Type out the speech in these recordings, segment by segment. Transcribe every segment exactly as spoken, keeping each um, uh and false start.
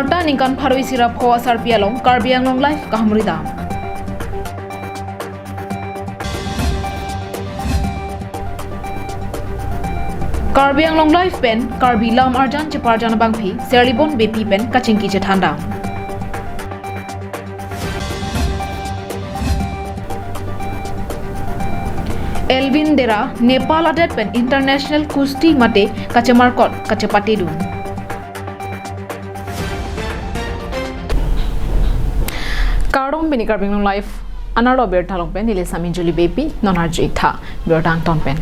Arta ningkan pharo isi ra pho asarpi along Karbi Anglong Live kahumri dam. Karbi Anglong Live pen Karbi lam arjan cheparjan abangphi Serlibon Beypi pen kachingki chethan dam. Elvin Dera Nepal adet pen International Kusti mate kachemarkot kachepatedun. Kardom, pini Karbi Anglong Live anerlo birta along pen neli Sami Juli Beypi, non arju-ik tha birta angton pen.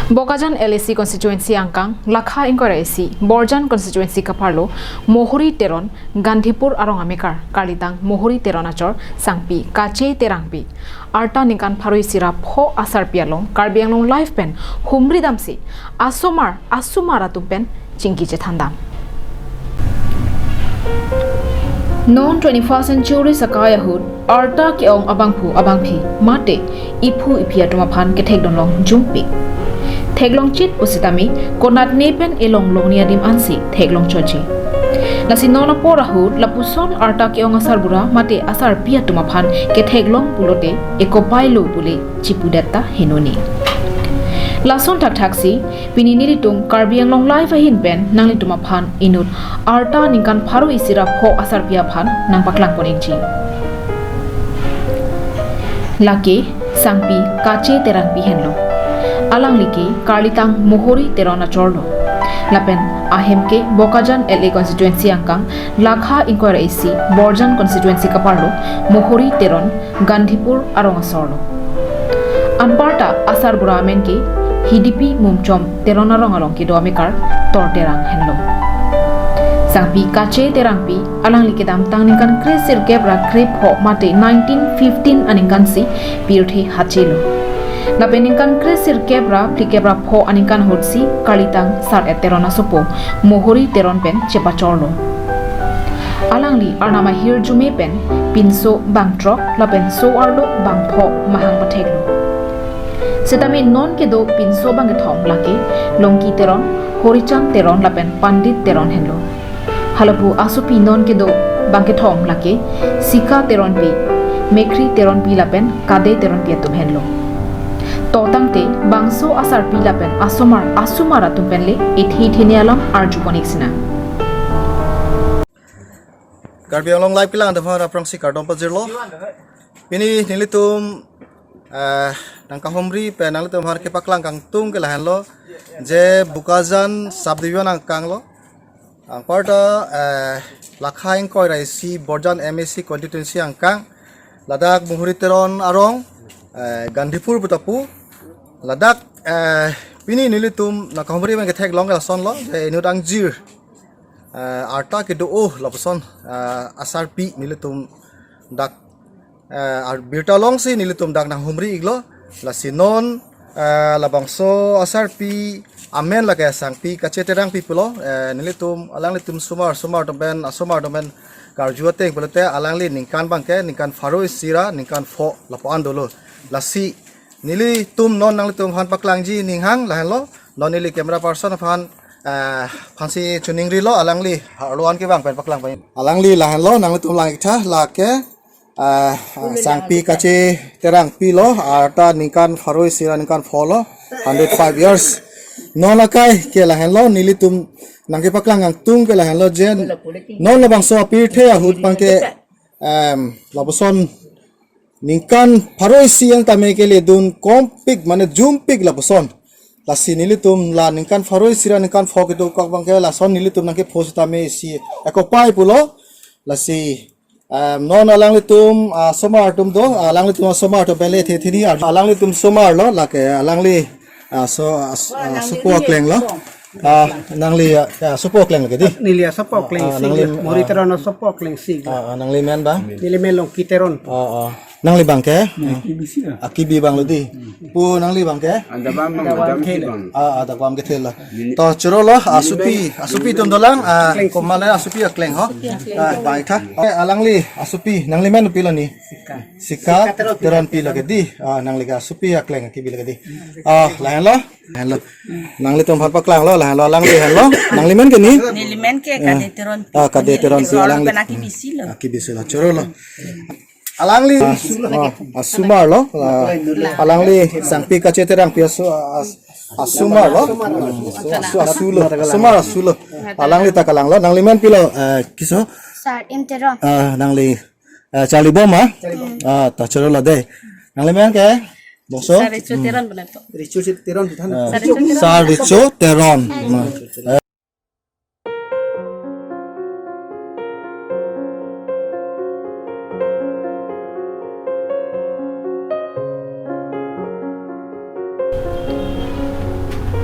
Bokajan L A C constituency angkang, lakha ingkoi ra isi, Borjan constituency kaparlo, Mohori Teron, Gandhipur arong amekar, karlitang Mohori Teron achor, sangpi Kache Terangpi, arta ningkan pharo isi ra pho asarpi along Karbi Anglong Live pen humri damsi, asomar, asomar atum pen chingki chethan dam. Non twenty-first century sakai ahut, arta ke-ong abangphu abangphi mate iphu iphi atum aphan kethekdun long jumpik. Theklong chit pusitame konatne pen elong longni adim ansi theklong choji. Lasi non apor ahut lapuson arta ke-ong asarbura mate asarpi atum aphan ketheklong pulote ekopai lo pule chipudet ta henone. Lason thakthaksi pini nelitum Karbi Anglong Live ahin pen nanglitum aphan inut arta ningkan pharo isi ra pho asarpi aphan nangpaklang pon-ikji. Lake sangpi Kache Terangpi henlo. Alangli ke karlitang Mohori Teron achorlo. Lapen ahem ke Bokajan L A constituency angkang, lakha ingkoi ra isi, Borjan constituency kaparlo, Mohori Teron, Gandhipur arong asorlo. Anparta asarbura amen ke Hidipi Mumchom Teron arong along kedo amekar Tor Terang henlo. Sangpi Kache Terangpi alangli kedamtang ningkan kre sirkep ra kre pho mate nineteen fifteen aningkan si pirthe hachelo. Lapen ningkan kre sirkep ra phlikep ra pho aningkan ahut si karlitang Sar-et Teron asopo Mohori Teron pen chepachorlo. Alangli arnam ahirjume pen pinso bangthrok lapen so-arlo bangpho mahang patheklo. Setame non kedo pinso bangkethom lake Longki Teron, Horichand Teron lapen Pandit Teron henlo. Halaphu asopi non kedo bangkethom lake Sika Teronpi, Mekhri Teronpi lapen Kade Teronpi atum henlo. To tangte bangso asarpi lapen asomar asomar atum penle ethe thene alam arju pon-ik sinang. Karbi Anglong Live kelang adaphan aphrangsi kardom pajirlo. Pini nelitum eh, nangkahumri pen nanglitum aphan kepaklang kangtung ke lahenlo, je Bokajan subdivision angkanglo. Anparta eh, lakha ingkoi ra isi Borjan M A C constituency angkang, ladak Mohori Teron arong, eh, Gandhipur putapu. Ladak eh, pini nelitum nangkahumri pen ketheklong ke lasonlo, je inut angjir eh, arta kedo-o lapuson eh, asarpi nelitum dak eh, ar-, birta alongsi nelitum dak nanghumri-iklo. Lasi non eh, labangso asarpi amen lake sangpi Kache Terangpi pulo, eh, nelitum alanglitum somar somar atum pen, asomar atum pen karju ateng pulote alangli ningkan abangke ningkan pharo isi ra ningkan pho lapu-an dolo. Lasi nelitum non nanglitum aphan paklangji ninghang lahenlo, non neli camera person aphan eh, aphansi choningrilo, alangli arlo-an kevang pen paklang pen. Alangli lahenlo, nanglitum lang-ik tha, lake eh, sangpi Kache Terangpi lo, arta ningkan pharo isi ra ningkan pho lo, hundred five years. Non akai ke lahenlo, nelitum nangkepaklang kangtung ke lahenlo, je non labangso apirthe ahut abangke em, lapuson ningkan pharo isi ang tame keledun kompik mane jumpik lapuson. Lasi nelitum la ningkan pharo isi ra ningkan pho kedo-ok abangke lason nelitum nangkepho setame isi ekopai pulo. Lasi em, non alanglitum asomar atum do, alanglitum asomar atum penle ethe thene arju, alanglitum somar lo, lake alangli aso as- asopo akleng lo. Ah, nangli ah, asopo akleng lake di. Neli asopo akleng. Ah, si nangli, Mohori Teron asopo akleng si. Ah, ah, nangli men abang? Neli men Longki Teron. Ah, ah. Nangli abang ke? Nah, A K B C lah. A K B abang lo dei. Pu nangli abang ke? Adabam bang, Adabam adabam ke kilo. Ah, adabam kethe lo. Neli To choro lo, asupi, asupi atum dolang, ah, komat le asupi akleng ho. Ah, baik tha. Eh, alangli, asupi, nangli men kopilo ni? Sika. Sika Teronpi lo ke dei. Ah, nangli ke asupi akleng A K B lo ke dei. Ah, lahenlo. Lahenlo. Nanglitum aphan paklang lo, lahenlo, alangli lahenlo. Nangli men ke ni? Neli men ke Kade Teronpi. Ah, Kade Teronpi, alangli. Pen A K B C lo. A K B C lo, choro lo. Alangli, ah, asomar lo, ah, alangli Sangpi Kache Terangpi aso-, as-, asomar lo. Aso, aso lo, asomar aso lo. Alangli ta kalang lo, nangli men kopilo, eh, keso? Sar Im Teron. Ah, nangli, eh, Charlie Bom, ah? Charlie Bom. Ah, ta choro lo dei. Nangli men ke? Bongso? Sar Richo Teron benar to. Richo Teron di than. Ah, Sar Richo Teron. Sar Richo Teron. Nah.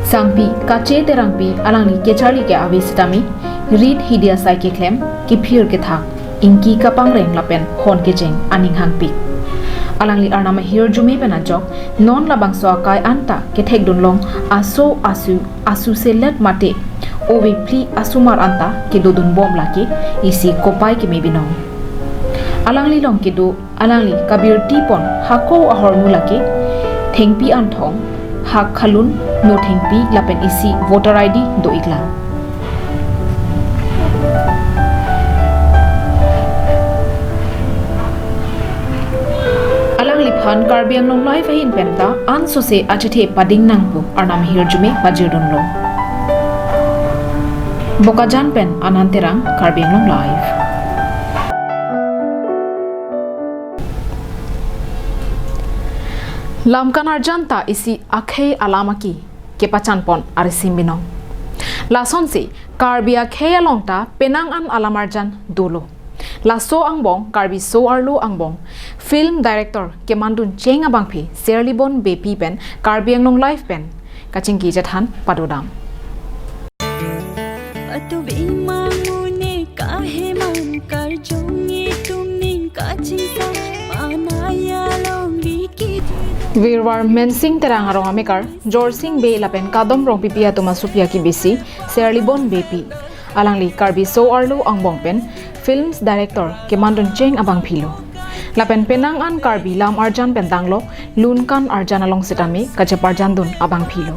Sangpi Kache Terangpi alangli kecharli ke ave sitame, rit hidi asai keklem, kephir kethak, ingki kapangreng lapen hon kecheng aning hangpik. Alangli arnam ahirjume pen ajok, non labangso akai anta kethek dunlong aso asu asu selet mate ove phli asomar anta kedodun bom lake isi kopai keme binong. Alangli along kedo alangli kabirti pon hako ahormu lake thengpi anthong, hak khalun, no thengpi lapen isi voter I D do-iklang. Alangliphan Karbi Anglong Live ahin penta ansose achethe pading nangpo arnam ahirjume pajirdunlo. Bokajan pen Anand Terang, Karbi Anglong Live. Lamkan arjan ta isi akhei alam aki kepachan pon arisim binong. Lasonsi Karbi akhei along ta penang an alam arjan dolo. Laso angbong Karbi So Arlo angbong film director kemandun cheng abangpi Serlibon Beypi pen Karbi Anglong Live pen kachingki chethan padodam. Atu bimang mune kaheman karjong itum ning kachingsa manaya long dikit. Virwar Mensing Terang arong amekar Jorsing Bey lapen Kadom Rongpipi atum asopi akibisi Serlibon Beypi. Alangli Karbi So Arlo angbong pen films director kemandun cheng abangpi lo. Lapen penang an Karbi lam arjan pen danglo, lunkan arjan along sitame kacheparjandun abangpi lo.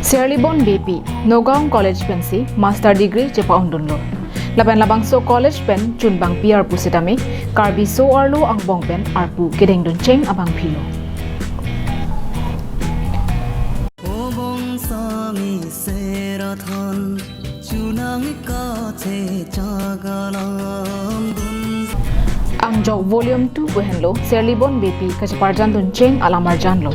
Serlibon Beypi Nagaon College pensi master degree chepa-undunlo. Lapen labangso college pen chunbangpi arpu sitame Karbi So Arlo angbong pen arpu kedengdun cheng abangpi lo. Obong sami serathon chunang kache chagalam dun. Angjok volume two pu henlo Serlibon Beypi kacheparjandun cheng alam arjan lo.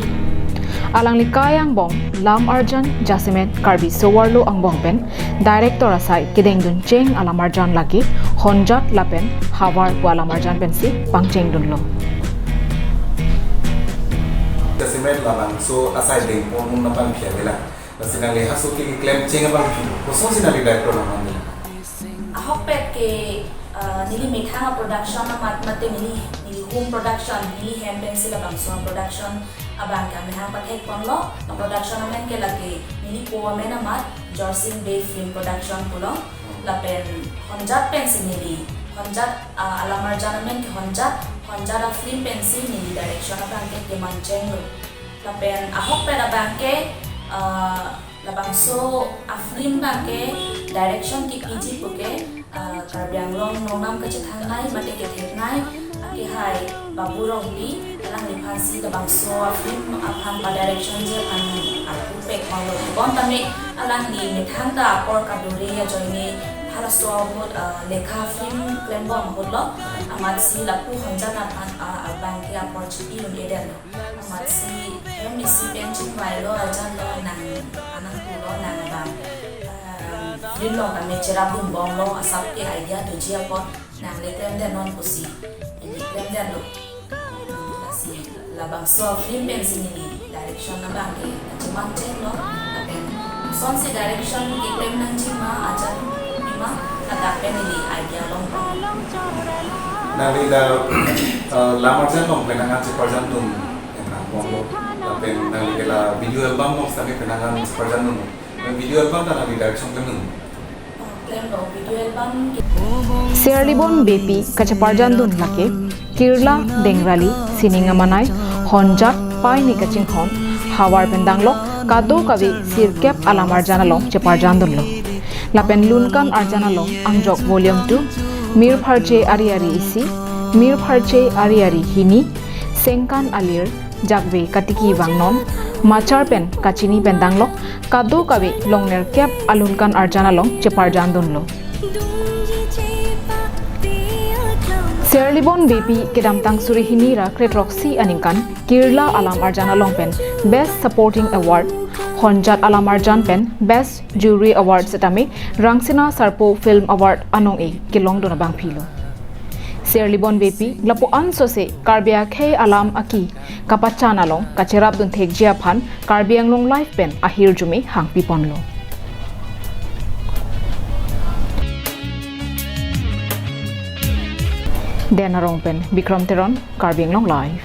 Alangli kai angbong lam arjan jasemet Karbi So Arlo angbong pen director asai kedengdun cheng alam arjan lake Honjat lapen Havar pu alam arjan pensi pangchengdunlo. Jasemet labangso asai dengpon un napan phiya vela. Lasi nangli haso keklem cheng abangpi kosonsi nangli director nangmanle? Ahokpet ke, ah, neli methang a-production amat mate neli, neli home production, neli hem pensi labangso a-production abang ke amethang pathek ponlo, a-production amen ke lake neli po amen amat Jorsing Bey Film Production pulo, lapen Honjat pensi neli, Honjat, ah, alam arjan amen ke Honjat, Honjat a-film pensi neli direction abang ke keman chenglo. Lapen ahokpet abang ke, ah, labangso a-film abang ke direction kepiji puke, ah, Karbi Anglong nongnam kachethangnei mate ketheknei akehai Babu Rongpi, alangliphansi labangso a-film aphan pa-direction ji aphan arpu pek ponlo. Bonta me alangli methang ta apor kadure ajoine halaso ahut, ah, lekha film klembom ahutlo, amatsi lapu Honjat aphan, ah, abang ke apor chipi un-edetlo. Amatsi hem isi pen chingvailo, arjanlo, nang anang pulo, nang abang, ah, film along kami cherapdunbomlo, asap ke idea doji apot nang le klemdetnon pusi neli klemdetlo. Lasi labangso film pensi neli direction abang ke kacheman chenglo, lapen kosonsi direction keklem nangji ma, arjan pima, ladak pen neli idea longpo. Nangli dak, eh, lam arjan along penang an cheparjandun, eh, nang bonglo. Lapen nangli ke la video album along sitame penang an cheparjandun. Video album ta nangli direction klemdun. Klemlo, video album ke- Serlibon Beypi kacheparjandun lake Kirla Dengrali sining amanai Honjat Paini kachinghon havar pen danglok kadokave sirkep alam arjan along cheparjandunlo. Lapen Lunkan Arjan along Angjok Volume two, Mir Pharche Ari Ari Isi, Mir Pharche Ari Ari Hini, Sengkan Alir, Jakve Katiki Vangnon, Machar pen Kachini pen danglok kadokave longnerkep alunkan arjan along cheparjandunlo. Serlibon Beypi kedamtang suri hini ra kre throksi aningkan Kirla alam arjan along pen Best Supporting Award, Honjat alam arjan pen Best Jury Award sitame Rangsina Sarpo Film Award anong-e kelongdun abangphilo. Serlibon Beypi lapu-an sose Karbi akhei alam aki kapachan along kacherapdun thekji aphan Karbi Anglong Live pen ahirjume hangpiponlo. Den Arong pen Bikram Teron, Karbi Anglong Live.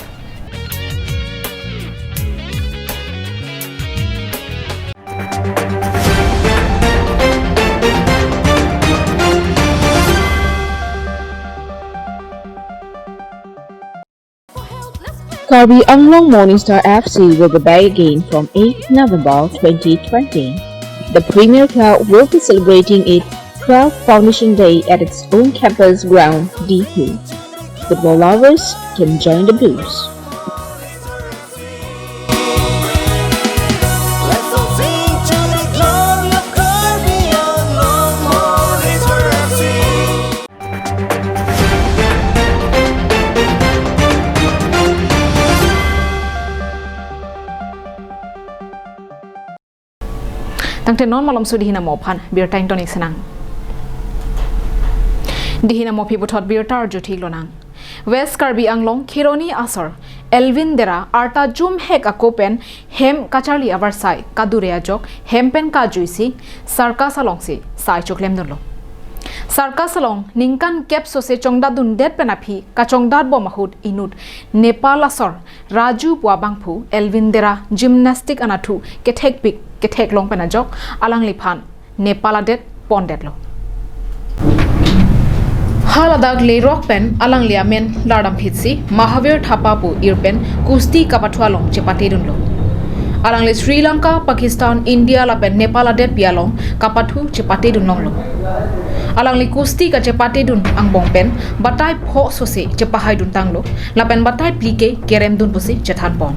Karbi Anglong Morning Star F C will be back again from eighth November twenty twenty. The Premier Club will be celebrating its twelfth Foundation Day at its own campus ground, D P. Football lovers can join the Blues. Tangte non malomso dihina mo aphan birta ingtonik sinang. Dihina mo aphi puthot birta arjuthik lonang. West Karbi Anglong Kheroni asor Elvin Dera arta jumhek ako pen hem kacharli avarsai kadure ajok hem pen kajuisi circus alongsi sai choklemdunlo. Circus along ningkan kep sose chongdatdundet pen aphi kachongdatbom ahut inut Nepal asor Raju pu abangphu Elvin Dera gymnastic anatthu kethekpik ketheklong pen ajok alangliphan Nepal adet pondetlo. Haladak lerok pen alangli amen lardamphitsi Mahavir Thapa pu ir pen kusti kapathu along chepatedunlo. Alangli Sri Lanka, Pakistan, India lapen Nepal adetpi along kapathu chepatedunlonglo. Alangli kusti kachepatedun angbong pen batai pho sose chepahaidun tanglo. Lapen batai phli ke keremdun pusi chethanpon.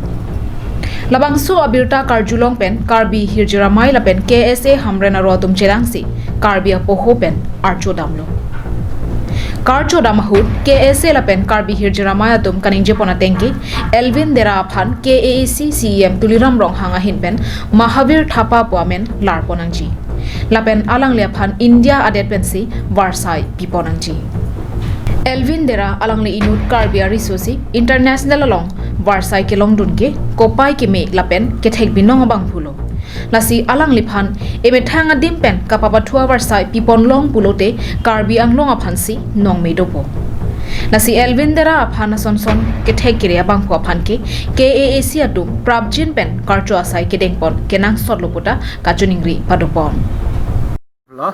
Labangso abirta karjulong pen Karbi Hirjir Amei lapen K S A Hamren aro atum chelangsi Karbi apoho pen archodamlo. Karchodam ahut K S A lapen Karbi Hirjir Amei atum kaningjepon ateng ke Elvin Dera aphan K A A C C E M Tuliram Ronghang ahin pen Mahavir Thapa pu amen larpon nangji. Lapen alangli aphan India adet pensi varsai pipon nangji. Elvin Dera alangli inut Karbi arisosi international along varsai kelongdun ke kopai keme lapen kethek binong abangphulo. Lasi alangliphan emethang adim pen kapapathu avarsai piponlong pulote Karbi Anglong aphansi nongmedopo. Lasi Elvin Dera aphan asonson kethek kere abangphu aphan ke K A A C atum prapjin pen karcho asai kedengpon kenangsotlo puta kachiningri padopon. Lo?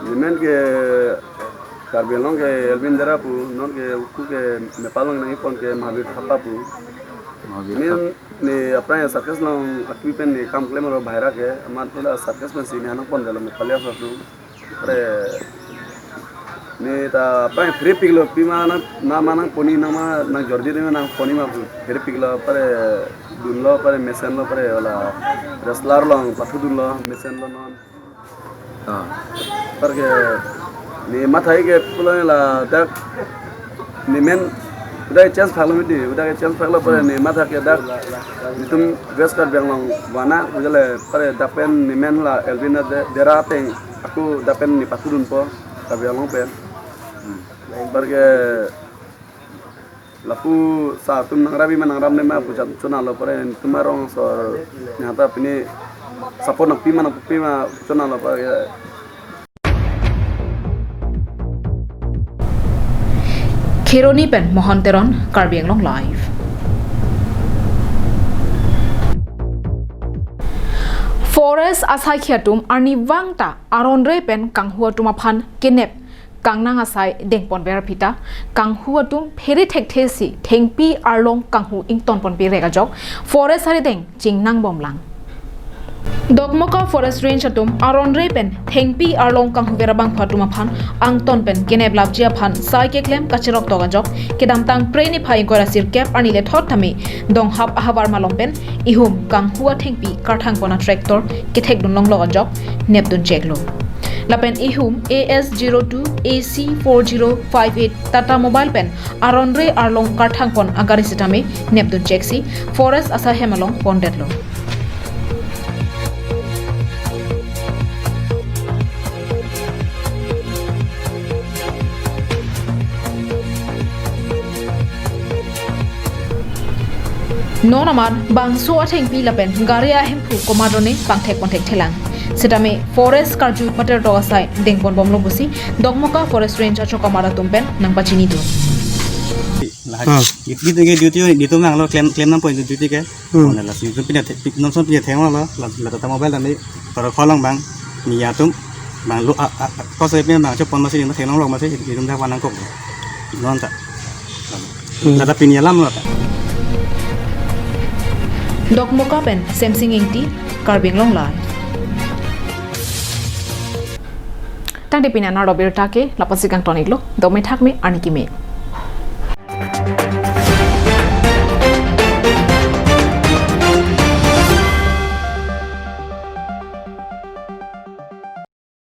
Nemen ke Karbi Anglong ke Elvin Dera pu, non ke uku ke Nepal along nangkepon ke Mahavir Thapa pu. Mahavir Thapa. Nemen ne aphrang circus along akpi pen ne kam klem aro bahira ke, amat pula circus pensi ne hanang pondetlo Nepali asor atum. Pre ne ta aphrang pherepiklo pima nang, nang ma nangponi nang ma nangjordi ma nangponi ma pu. Pherepiklo pre dunlo pre mesenlo pre hala wrestler along pathudunlo mesenlo non. Ah. Apar ke ne matha ke pulo ladak nemen udah chance phaklo miti, udah chance phaklo pare ne matha ke dak netum West Karbi Anglong vana ujale pare dak pen nemen la Elvin De-, Dera ateng ako dak pen ne pathudunpo Karbi Anglong pen. Hmm. Apar ke lapu sa atum nangrap-i ma nangrapnoi ma pu chonalo pare netum arong asor ne hata pini support nangpi ma nangpi ma chonalo pare. K Kheroni pen Mohan Teron, Karbi Anglong Live. Forest asaikhi atum arnivang ta aron-re pen kanghu atum aphan kenep kangnang asai dengponver aphi ta kanghu atum phere thekthesi thengpi arlong kanghu ingtonponpi rek ajok forest arideng chingnangbomlang. Dokmoka Forest Range atum aron-re pen thengpi arlong kanghuver abangphu atum aphan angton pen keneplapji aphan sai keklem kacheroktok ajok kedamtang Phre niphai ingkoi ra sirkep arni lethot tame Donghap ahavar malom pen ihum kanghu athengpi karthangpon a-tractor kethekdun longlok ajok nepduncheklo. Lapen ihum A S zero two A C four zero five eight Tata Mobile pen aron-re arlong karthangpon agari sitame nepduncheksi forest asahem along pondetlo. Non amat bangso athengpi lapen gari ahemphu komatne pangthekponthekthelang. Sitame forest karju patertok asai dengponbomlo pusi Dokmoka Forest Range achok amar atum pen nangpachinidun. Lahat. Ah. Duty ke duty, duty mang lo claim, claim nang point duty ke. Hmm. Mana la si tu pindah te-, non son pindah theng lo, la, la Tata Mobile tadi para kholang bang, ni atum, bang lu a, a, a, kos saya pindah bang, chop pon masih ni theng lo masih, di rumah mana kok. Non ta. Hmm. Tata pindah lam lo ta. Dokmoka pen Semsing Ingti, Karbi Anglong Live. Tangte pini anarlo birta ke lapusi kangton-iklo, dome thakme arni keme.